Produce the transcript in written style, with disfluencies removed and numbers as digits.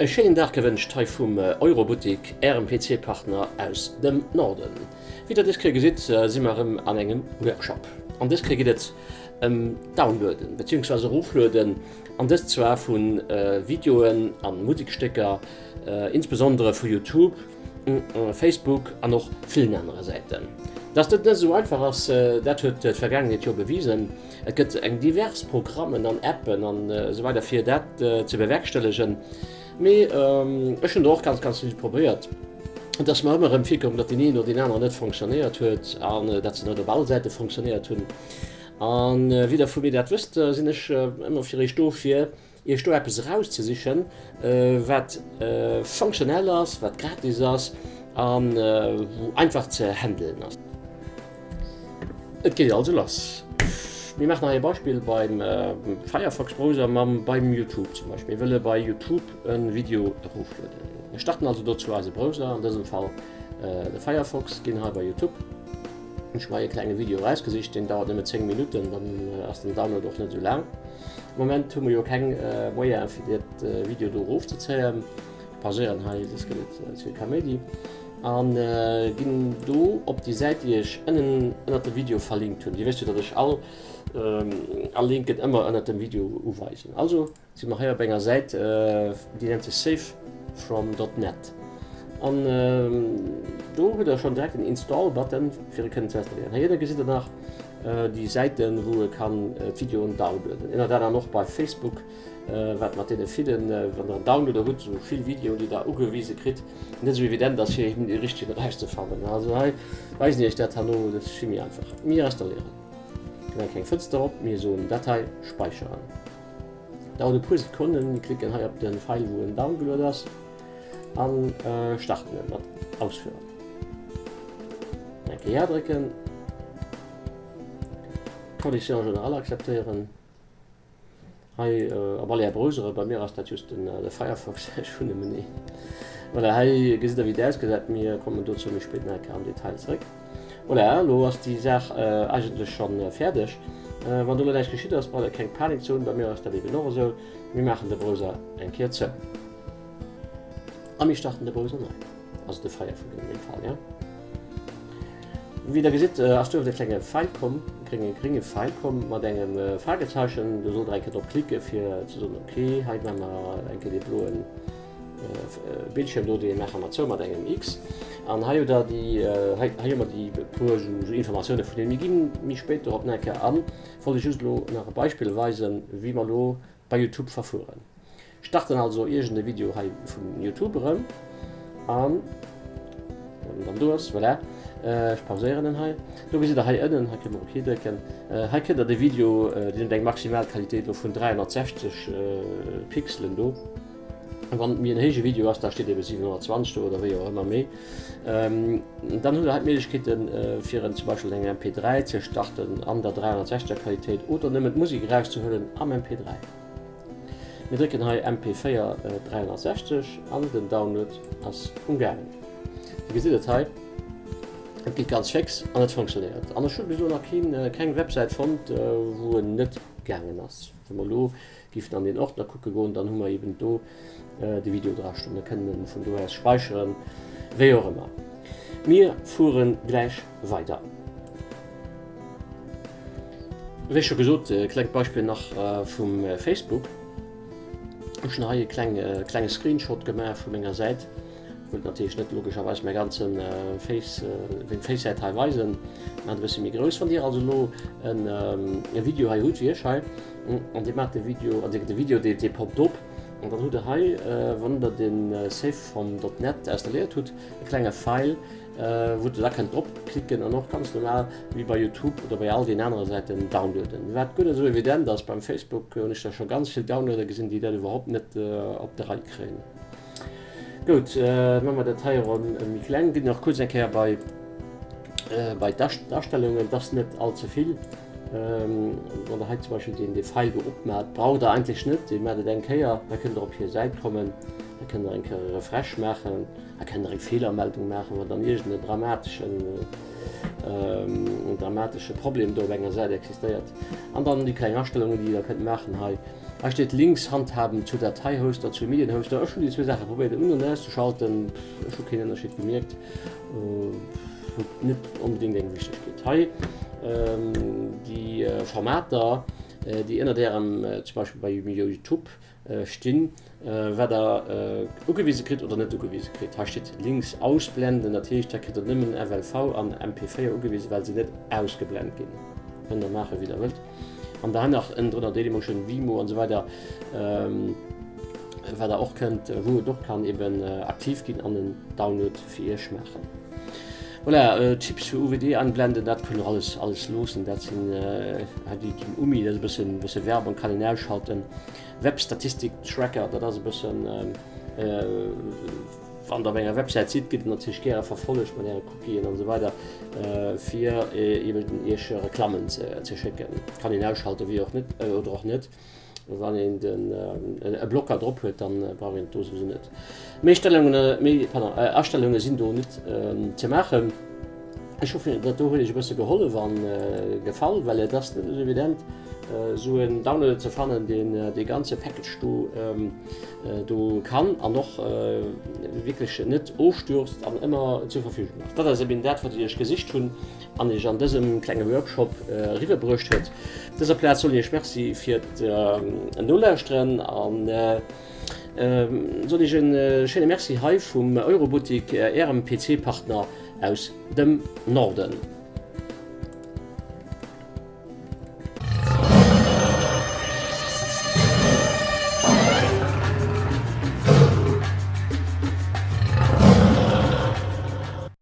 E schéinen Dag gewënscht hei vum Eurobuttik, Ärem PC-Partner aus dem Norden. Wéi der dës Kéier gesitt, si mer erëm an engem Workshop. An dës Kéier geet et ëm d'Downloaden beziehungsweise Eroflueden, an dëst zwar vu Videoen a Musekstécker, insbesondere vu Youtube, Facebook an och villen anere Säiten. Dass dat net esou einfach ass, dat huet d'Vergaangenheet jo bewisen. Et gëtt eng divers Programmen an Appen an esou weider fir dat ze bewerkstellegen. Mee ech hunn der och ganz ganz vill probéiert. Et ass mer ëmmer erëm virkomm, datt deen een oder deen aneren net fonctionnéiert huet an datt se net op all Säite fonctionnéiert hunn. An wéi der vu mir dat wësst, sinn ech ëmmer fir iech do fir Iech do eppes erauszesichen, wat fonctionnel ass, wat gratis ass a wou einfach ze handelen ass. Et geet also lass. Mir maachen hei e Beispill beim Firefox Browser mam beim Youtube zum Beispill. Mir wëlle bei Youtube e Video eroflueden. Mir starten also dozou eise Browser, an dësem Fall de Firefox, ginn hei bei Youtube. Ech hu mer hei e klenge Video erausgesicht, deen dauert nëmme 10 Minutten, dann ass den Download och net esou laang. Am Moment hu mer jo keng Moyen fir dat Video do erofzezéien. Pauséieren hei, soss gëtt et ze vill Kaméidi. An ginn do op déi Säit déi ech ënnen ënnert dem Video verlinkt hunn. Dir wësst jo datt ech all all Linken ëmmer ënnert dem Video uweisen. Also Si mer hei op enger Säit, déi nennt sech safefrom dot net. An do hutt der schonn direkt en Install-Button, fir e kënnen ze installéieren. Hei ënne gesitt der nach déi Säiten, wou e kann d'Videoen downloaden. Ënnert anerem och bei Facebook, wat mat deene villen, wann der en Downloader hutt, esou vill Videoen, déi der ugewise kritt, net esou evident ass, fir eben dee richtegen erauszefannen. Also hei weisen ech iech dat herno, dat ass vill méi einfach. Mir installéieren. Kënnt eng kleng Fënster op, mir soen Datei speicheren. Dauert e puer Sekonnen, mir klicken hei op den Feil wou en downgelued ass an starten en mat ausführen. Eng Kéier Ja drécken, Conditions générales akzeptéieren. Hei op all är Browsere, bei mir ass dat just den de Firefox, ech hunn nëmmen een. Voilà, hei gesitt der wéi et ausgesäit, mir kommen dozou méi spéit nach eng Kéier am Detail zréck. Voilà, elo ass déi Saach eigentlech schonn fäerdeg. Wann do elo näischt geschitt ass, braucht der keng Panik ze hunn, bei mir ass dat eben och esou. Mir maachen de Browser eng Kéier zou a mir starten de Browser nei, also de Firefox an deem Fall, jo. Wéi der gesitt, ass do e klenge Feil komm, e grénge grénge Feil komm mat engem Fragezeichen. Do sollt der eng Kéier drop klicke fir ze soen, ok, hei maache mer eng Kéier dee bloen Bildschierm do, dee maache mer zou mat engem X. An hei hutt der déi, hei hu mer déi puer esou Informatioune vun deenen. Mir ginn méi spéit dorop nach eng Kéier an. Wollt ech just elo nach e Beispill weisen, wéi mer elo bei Youtube verfueren. Starten also iergend e Video hei vun Youtube erëm an wann en dann do ass, voilà, ech pauséieren en hei. Do gesitt der hei ënnen, hei kënne mer ok drécken, hei kënnt der de Video, deen huet eng maximal Qualitéit elo vun 360 Pixelen do. Wann et méi en héije Video ass, da steet ebe 720 do oder wéi och ëmmer méi. Dann hutt der hei d'Méiglechkeeten, fir en zum Beispill eng MP3 ze starten an der 360er Qualitéit oder nëmmen d'Musek erauszehuelen am MP3. Mir drécken hei MP4 360 an den Download ass umgaangen. Dir gesitt et hei, et geet ganz féx an et fonctionnéiert. An ech hu bis elo nach keen, keng Websäit fonnt, wou en net gaangen ass. Wa mer elo Giffen an den Ordner kucke goen, dann hu mer eben do de Video dra stoen, da kënnen en vun do aus speicheren, wéi och ëmmer. Mir fuere gläich weider. Wéi scho gesot, e klengt Beispill nach vum Facebook. Ech hunn hei e kleng, klenge Screenshot gemaach vu menger Säit. Wëllt natierlech net logescherweis mäi ganze Face, meng Face-Säit hei weisen, maacht e bësse méi grouss. Wann Dir also elo en e Video hei hutt, wéi ech hei, an Dir maacht de Video, an de Video dee dee poppt op, an dann hutt Der hei, wann Der den Save from dot net installéiert hutt, e klenge File, wou Der da kënnt drop klicken an och ganz normal wéi bei Youtube oder bei all den anere Säiten downloaden. Wat guer net esou evident ass, beim Facebook hunn ech der scho ganz vill Downloader gesinn, déi dat iwwerhaupt net op de Rei kréien. Goud, maache mer dat hei erëm méi kleng. Ginn nach kuerz eng Kéier bei bei d'Astellungen. Et ass net all ze vill. Wann der hei zum Beispill deen dee Feil do opmaacht, braucht der eigentlech net. Dir maacht et eng Kéier, da kënnt der op hir Säit kommen, da kënnt der eng Kéier e Refresh maachen, da kënnt der eng Feelermeldung maachen, wann dann iergend en dramateschen en dramatesche Problem do op enger Säit existéiert. An dann déi kleng Astellungen, déi der kënnt maachen hei. Hei steet Links handhaben zu Dateihoster, zu Medienhoster. Ech hunn déi zwou Saache probéiert un an auszeschalten, ech hu keen Ënnerscheed gemierkt. Huet net onbedéngt eng Wichtegkeet. Hei déi Formater, déi ënnert Ärem, zum Beispill bei Youtube, stinn, wat der ugewise kritt oder net ugewise kritt. Hei steet Links ausblenden, dat heescht hei kritt der nëmmen FLV an MP4 ugewisen, well se net ausgeblent ginn. Kënnt der maache wéi der wëllt. An da nach ënnendrënner Dailymotion, Vimo an esou weider, wat der och kënnt, wou et och kann eben aktiv ginn an en Download fir iech maachen. Voilà, Tipps fir UWD anblenden, dat kënnt der alles alles loossen. Dat sinn déi ginn Umi, dat ass e bëssen bësse Werbung, kann een ausschalten. Webstatistik Tracker, dat ass e bëssen wann der op enger Websäit sidd, gitt der natierlech gäre verfollegt mat äre Cookien an esou weider fir eben iech Reklammen ze schécken. Kann een ausschalten, wéi och net oder och net. Wann een den e Blocker drop huet, dann brauch een et do souwisou net. Méi Stellungen, méi, pardon, Astellunge sinn do net ze maachen. Ech hoffen, dat do huet iech e bësse gehollef an gefall, well et ass net esou evident, esou en Downloader ze fannen, deen dee ganze Package do do kann an och wierklech net ofstürzt an ëmmer zur Verfügung ass. Dat ass eben dat, wat ech iech gesicht hunn an iech an dësem klenge Workshop eriwwerbruecht huet. Op dëser Plaz soen ech iech Merci fir d'Nolauschteren an soen iech e schéine Merci hei vum Euroboutique, ärem PC-Partner aus dem Norden.